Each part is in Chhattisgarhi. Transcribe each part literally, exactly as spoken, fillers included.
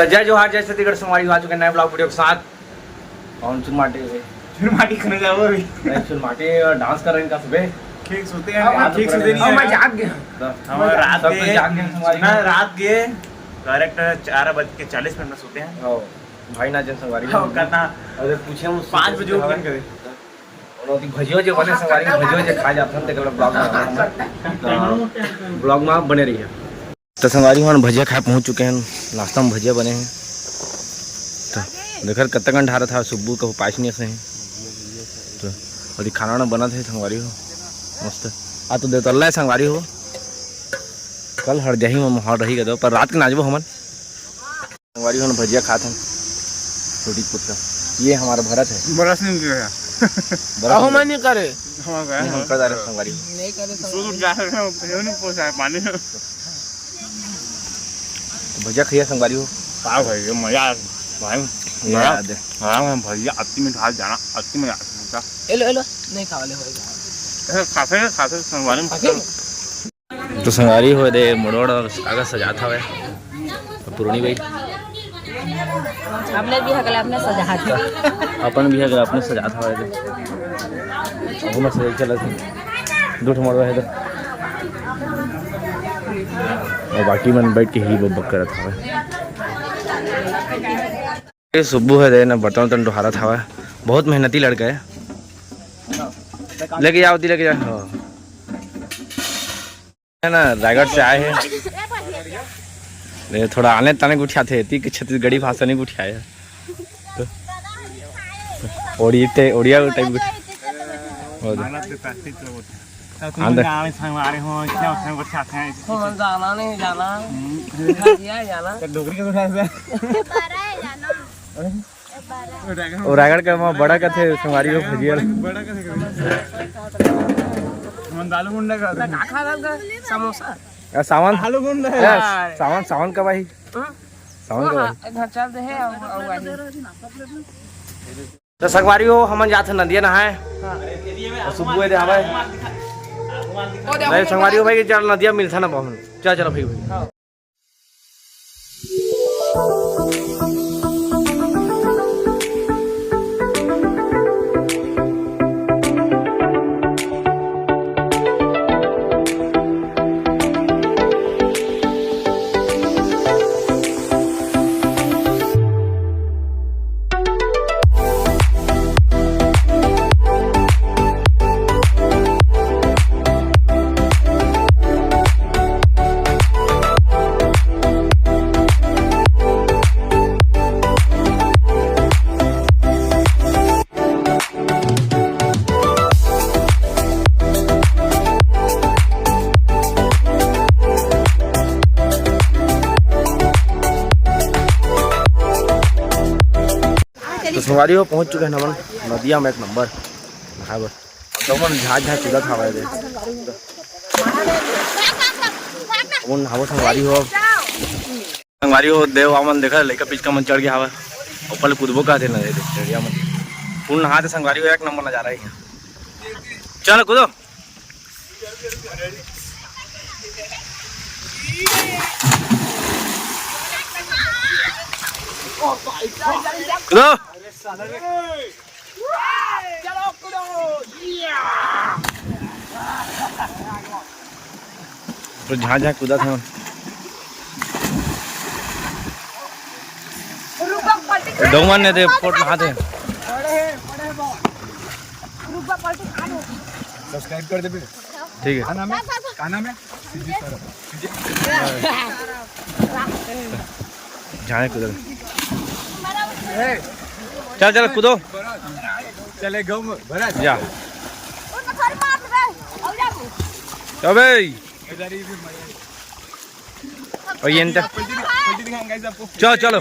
तो जय जोहार, जय छत्तीसगढ़, संगवारी हो, आ चुके हैं नए ब्लॉग वीडियो के साथ। और चुनमाटी से चुनमाटी खाने जाओ अभी। नहीं, चुनमाटी और डांस कर रहे हैं इनका सुबह। ठीक सोते हैं, हाँ, ठीक सोते नहीं है। मैं जाग गया। तो हम रात सब के तो जाग गए हैं संगवारी ना, हो। रात के डायरेक्ट चार बज के चालीस मिनट में सोते हैं। हाँ, भाई ना जन संगवारी हो। हाँ, करना। अरे पूछे हम पाँच बजे उठ के। और ओती भजियो जे बने संगवारी, भजियो जे खा जात हन, तेकर ब्लॉग में, ब्लॉग में बने रहिए। तो संगवारी हो, भजिया खाए पहुंच चुके हैं। नाश्ता में भजिया बने हैं। तो देखर कतकन ढारत हा सुब्बू का पास नहीं से हैं। तो अभी खाना वाना बनत है संगवारी हो, मस्त। आ तो देवतल्ला है संगवारी हो, कल हर जाही में माहौल रही गदो, पर रात के नाचबो हमन। संगवारी हो, भजिया खात हन, रोटी पुटका। ये हमारा भरत है। बरस नहीं गया। बरस अहो नहीं मैं नहीं करे। हम गए नहीं, हम हैं। कर डाले संगवारी हो। नहीं करे सूद उठ संगवारी। जा रहे हैं, वो नहीं पहुंचा है पानी। तो भजिया खइया संगवारी हो। का भाई, ये मजा आ भाई। मजा आ दे। हाँ, हाँ, भजिया अति में ढाल जाना, अति में आ जाता। एलो, एलो, नहीं खावा ले होएगा। ऐसे खाते, खाते संगवारी में खाते। तो संगवारी हो दे, मोड़ोड़ और कागज सजात हवे। तो पुरनी भाई। अपने भी हगला अपने सजात हे। अपन भी हगला अपने सजात हवे दे। अब मैं सही चलत हे। दू ठो मोड़वा है तो। और बाकी मन बैठ के ही बब्बक करत हवे। ये सुब्बू है दे ना, बर्तन उर्तन डोहारत हवे। बहुत मेहनती लड़का है। लेके जाओ, दी लेके जाओ। हाँ। है ना, रायगढ़ से आए हैं। ये थोड़ा आने ताने गुठियाथे, ती के छत्तीसगढ़ी भाषा नहीं गुठियाए। तो ओड़ी ते, ओड़िया टाइप गुठिया। और आंदर। आने संग आ रहे हो, इतना उठने गुठियाथे हैं। हम जाना नहीं जाना। हम्म। दिया जाना। तो डोगरी के गुठियाथे। और रायगढ़ के वहाँ बड़ा कथे संगवारी हो भजिया। बड़ा कथे कथे। मन दालू मुंडा का। मैं का खा रहा था? समोसा। या सावन। आलू मुंडा है। या सावन, सावन कब आही? हाँ? सावन कब आही? हाँ, घर चल दे है, अब, अब आही। तो संगवारी हो, हमन जात हन नदिया नहाए। हाँ। और सुबह दे हवाए। नहीं, संगवारी हो भाई, चल नदिया मिलता ना बहुत। चल, चलो भाई, भाई। हाँ। तो संगवारी हो, पहुंच चुके हैं हमन नदिया में एक नंबर नहाए बर। तो मन झाँझ झाँझ कूदत हवय दे। उन हवो संगवारी हो। संगवारी हो, देव आमन देखा, लइका पिचका मन चढ़ गया हवय। ऊपर ले कूदबो कहते न रे, चढ़िया मन। फुल नहाते संगवारी हो, एक नंबर नजारा है। चलो कूदो। कूदो। तो झाँ झाँ कूदत हन। डोमन ने दे पोट नहाते। सब्सक्राइब कर दे बे। ठीक है। का नाम है? का नाम है? झाँ कूदत। चल, चल, कूदो। चले, गौ भरा। जा। अबे। और ये इनका। चलो, चलो।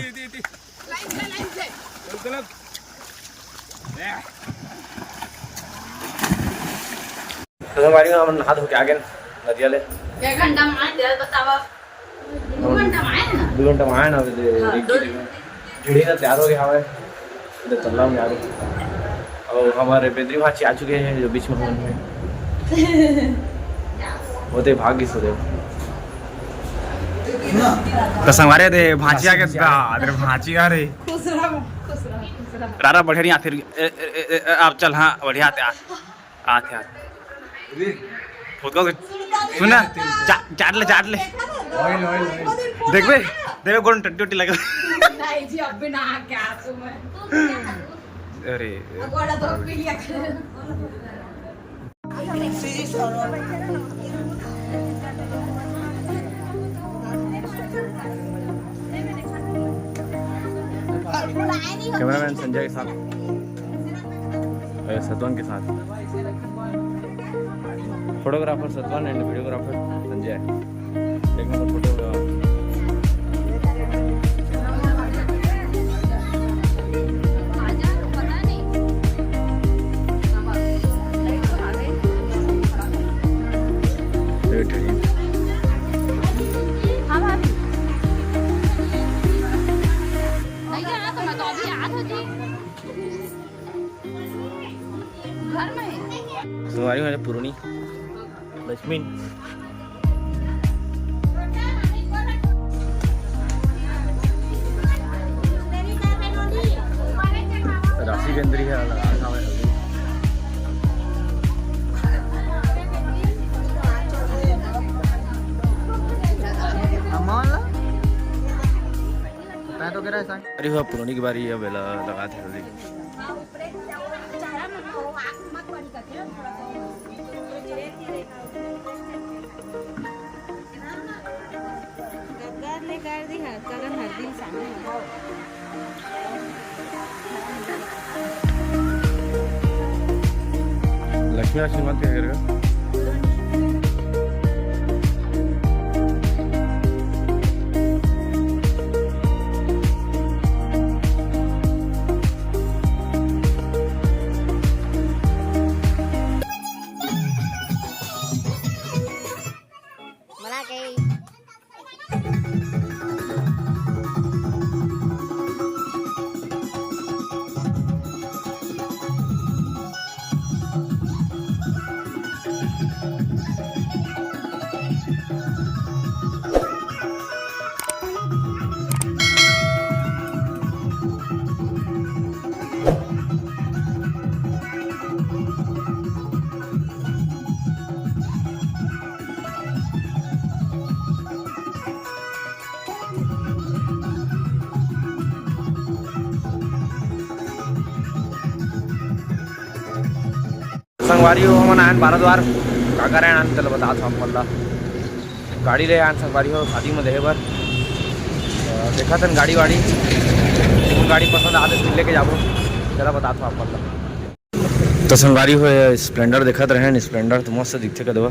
तो संगवारी हो, हम नहा धो के आ गए नदिया ले। एक घंटा में आए, जरा बतावा। दू घंटा में आए ना? दू घंटा में आए ना, अभी दे-, हाँ, एक दो घड़ी में। घड़ी ना तैयार हो गया हमारे। इधर तल्ला में आ रहे। और हमारे बेदरी भाची आ चुके हैं, जो बीच में हमारे में। वो तो भाग गई सो दे। तो संगवारी दे भांचिया के दाद रे, भांचिया रे। खुश रहो, खुश रहो, खुश रहो। रारा बढ़िया नहीं आते, ए, ए, ए, ए, आप चल, हाँ, बढ़िया आते, आ, आते, आते। खुद को सुन ना, चा-, चाट ले, चाट ले। Oil, oil, oil. देख बे, देख बे, गोड़ टट्टी उट्टी लगे। नहीं जी, अब भी ना क्या तुम्हें। अरे। अब बड़ा धूप भी लिया। कैमरामैन संजय के साथ, अ, सतवन के साथ, photographer Satvan and videographer Sanjay. एक नंबर फोटो। तुम्हारी मैंने पुरानी लक्ष्मी। राशि केंद्री है, लगा था मैं। अरे हुआ पुरानी के बारी अब लगा थे। गद्दार ले कर दी है, कगन हर दिन सामने है। लक्ष्मी आशीर्वाद क्या करेगा? संगवारी हो, हमन आयन बारा द्वार, का करे आयन, तेला बतात हव आप मन ला। गाड़ी ले आयन संगवारी हो, शादी में देहे बर। अ, देखत हन गाड़ी वाड़ी, कोन गाड़ी पसंद आथे, फिर लेके जाबो, तेला बतात हव आप मन ला। तो संगवारी हो, ये Splendor देखत रहेन, Splendor तो मस्त दिखथे कदवा,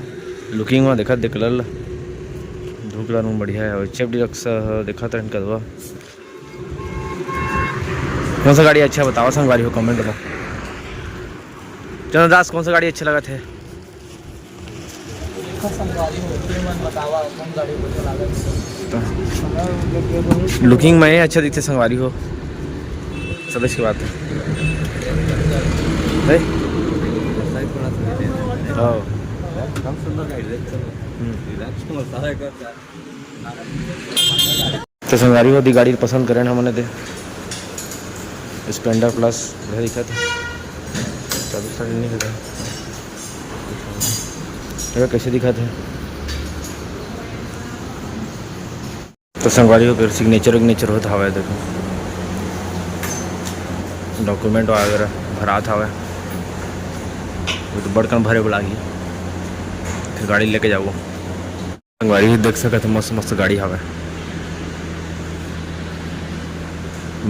looking में देखत दे colour ला, धूप ला रूम बढ़िया है। और Chevrolet Equinox देखत रहेन कदवा, कौन सा गाड़ी अच्छा बतावा संगवारी हो, comment ला। चंद्रदास, कौन सा गाड़ी अच्छा लगत है? देखो संगवारी हो, तुम मन बतावा, कौन गाड़ी बढ़िया लागत है? तो हमरा लोग के बहुत looking में अच्छा दिखथे संगवारी हो, सबसे अच्छी बात है। है? हाँ। कम सुंदर गाड़ी देख, चलो। हम्म। Relax तो मजा आएगा। तो संगवारी हो, अभी गाड़ी पसंद करेन हमन दे, Splendor Plus, बढ़िया दिखत है। चालू start नहीं होता। देखो कैसे दिखत है। तो संगवारी हो, फिर signature विग्नेचर होत हवय, देखो document वगैरह भरात हवय। वो तो बड़कन भरे वाला ही, फिर गाड़ी लेके जाबो। संगवारी हो देख सकत हो, मस्त मस्त गाड़ी हावय,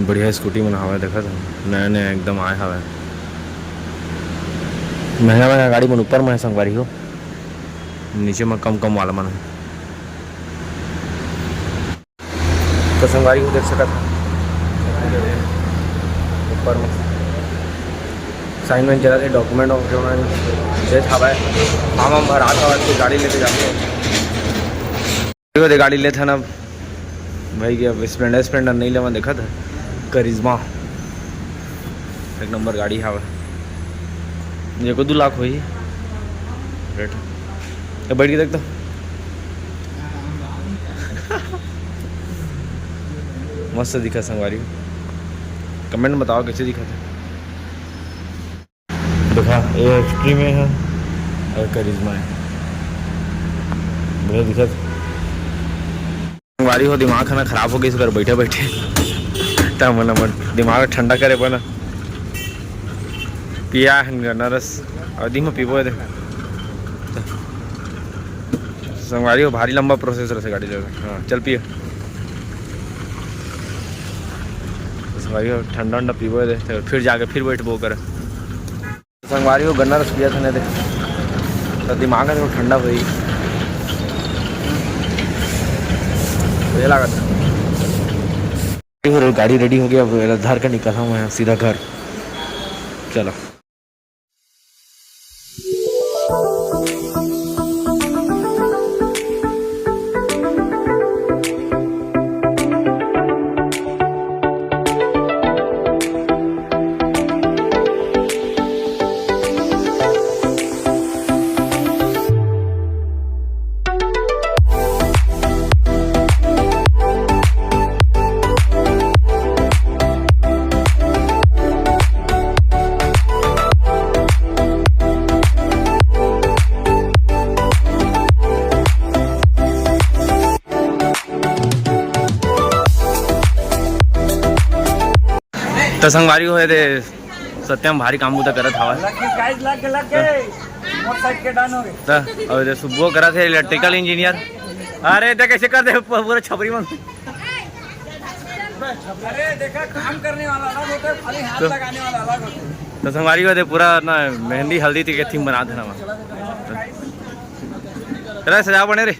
बढ़िया scooty मन हावय, देखत हो नया नया एकदम आए हावय। महंगा महंगा गाड़ी मन ऊपर में है संगवारी हो, नीचे में कम कम वाला मन है। तो संगवारी हो देख सकत हो ऊपर में sign वाइन चलत हे, document वॉक्यूमेंट देत हवय, form वार्म भरात हवय, फिर गाड़ी लेके जाबो। देखो, दे गाड़ी लेत हन अब भाई, कि अब Splendor, Splendor नहीं लेवन, देखत हे Karizma एक नंबर गाड़ी हवय, ये को दू लाख होही रेट। तो बैठ के देख तो। मस्त दिखा संगवारी, comment में बताओ कैसे दिखा थे। देखा, ये एक्सट्रीम है और करिश्मा है, बढ़िया दिखा। संगवारी हो, दिमाग खाना खराब हो गई, बैठे बैठे। तब मन हमर दिमाग ठंडा करे बना, पिया है गन्ना रस, और दिम पीबो दे। संगवारी हो, भारी लंबा प्रोसेस रहे गाड़ी लेवे। हाँ, चल पिए। संगवारी हो, ठंडा ठंडा पीबो दे, तो फिर जाके फिर बैठबो कर। संगवारी हो, गन्ना रस पिया था ना दे, तो दिमाग है थोड़ा ठंडा हुई। ये लागत। गाड़ी रेडी हो गया, अब एला धर के निकल हम यहाँ सीधा घर। चलो। त संगवारी हो दे, सत्यम भारी काम बुता करत हवा। लग गई, guys, लग गई, लग गई। मोटरसाइकिल के डन हो गए। त अउ दे सुबह करत हे इलेक्ट्रिकल इंजीनियर। अरे देख कैसे कर दे प-, पूरा छपरी मन। अरे देखा, काम करने वाला अलग होता है, खाली हाथ तो लगाने वाला अलग होता है। त संगवारी हो दे पूरा ना मेहंदी हल्दी के थीम बना देना वहाँ। चला सजा बने रे।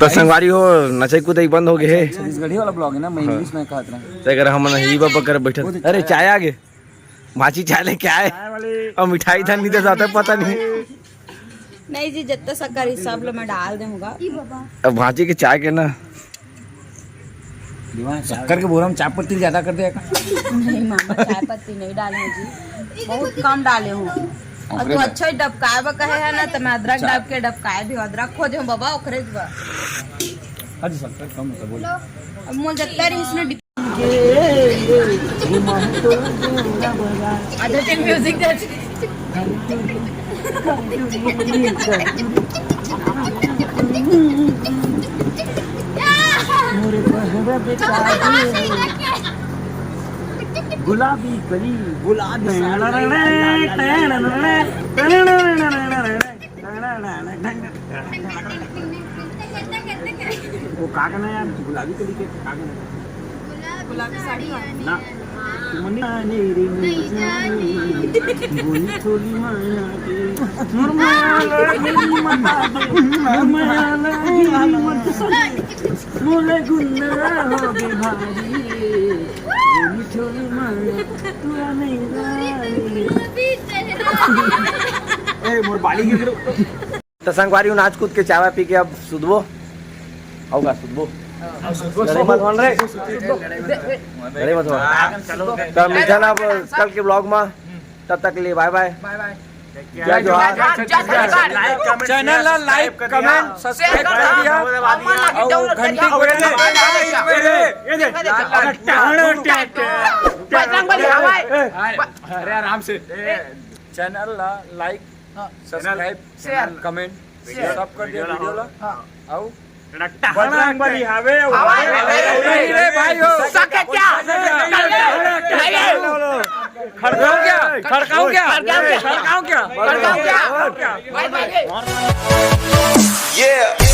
तो संगवारी हो, नचई कुदई बंद हो गे हे। छत्तीसगढ़ी वाला ब्लॉग है ना, मैं हाँ। इंग्लिश में कहत रहे। तो अगर हमन ही बाबा कर बैठत, अरे चाय आ गे, भांची चाय लेके आए। चाय वाली। और मिठाई धन नहीं दे जाता, पता नहीं। नहीं जी, जितना शक्कर हिसाब ले मैं डाल दूंगा। अब भांची के चाय के ना। दीवान शक्कर के बोरा में चाय पत्ती ज्यादा कर देगा। नहीं मामा, चाय पत्ती नहीं डाले हूँ जी, बहुत कम डाले हूँ। और तू अच्छा ही डबकाए बा कहे है ना, तो मैं अदरक डाल के डबकाए भी हूँ। अदरक खोजे हूँ बाबा, ओकरे बा। हाँ जी, शक्कर कम होता, बोलो। अब मोर जत्ता रही इसने डिप- अच्छा, चल म्यूजिक दे। गुलाबी कली, गुलाबी साड़ी। वो का गाना यार, गुलाबी कली के का गाना? गुलाबी साड़ी वाली। ना। तुमने आने रे मेरी जान, बोली थोड़ी माया के। मोर माया लगी मता दे, मोर माया लगी मता दे। मोले गुन्ना हो गे भारी, बोली थोड़ी माया, तू नहीं भारी। ए, मोर बाली गिर गेलो। त संगवारी हो, नाच कूद के चाय पी के अब सुतबो। आऊ का सुतबो? लड़ई मत होन रे। लड़ई मत होन। त मिलथन अब कल के vlog में। तब तक के लिए bye bye। Bye bye। जय जोहार। जय जोहार। Channel ला like, comment, subscribe कर दिया। अऊ घंटी को बजाना। ये देख। बजरंग बली हवाई। अरे आराम से। Channel ला like, हाँ। Subscribe, share, comment, share। सब कर दिया video ला। हाँ। आऊ बजरंग बली हवे, हवे, हवे, हवे। रे भाई हो। सके क्या? खड़काऊं क्या? खड़काऊं क्या? खड़काऊं क्या? खड़काऊं क्या? खड़काऊं क्या? Bye bye। Yeah।